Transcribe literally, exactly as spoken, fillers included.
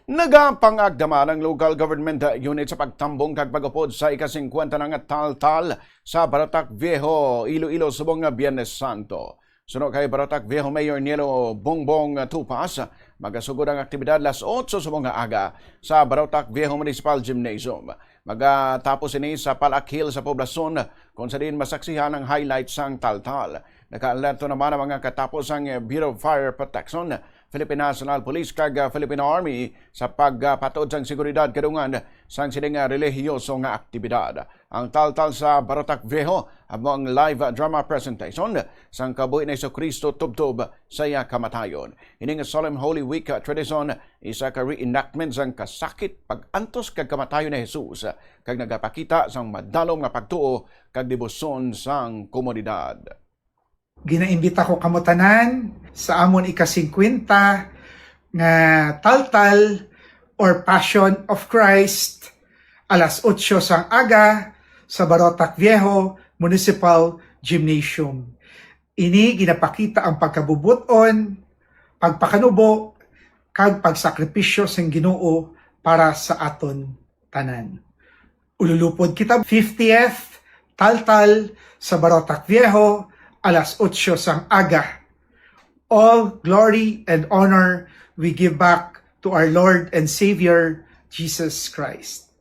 Nagapangagdama ang local government unit sa pagtambong kag pag-upod sa ika-singkwenta na nga taltal sa Barotac Viejo, Iloilo, subong nga Biyernes Santo. Suno kay Barotac Viejo Mayor Nielo Bongbong Tupas, magasugod ang aktibidad las otso subong nga aga sa Barotac Viejo Municipal Gymnasium. Magatapos ini sa palaakhil sa poblasyon, kung sa diin masaksihan ang highlight sang taltal. Nakaalerto naman ang mga katapos sang Bureau of Fire Protection, Philippine National Police kag, ah, Philippine Army sa pagpatuod sang seguridad kadungan sang sini nga relihiyoso nga aktibidad. Ang taltal sa Barotac Viejo amo ang live drama presentation sang Kabuhi ni Jesu-Cristo tubtob sa iya kamatayon. Ini nga Solemn Holy Week, ah, tradition, isa ka reenactment sang kasakit, pag-antos kag kamatayon ni Jesus, kag nagapakita sang madalom nga pagtuo kag debosyon sang komunidad. Ginaimbita ko kamo tanan sa amon ika-singkwenta nga taltal or Passion of Christ, alas otso sang aga sa Barotac Viejo Municipal Gymnasium. Ini ginapakita ang pagkabubot-on, pagpakanubo, kag pagsakripisyo sang Ginoo para sa aton tanan. Ululupod kita, fiftieth Taltal sa Barotac Viejo, alas otso sang aga. All glory and honor we give back to our Lord and Savior, Jesus Christ.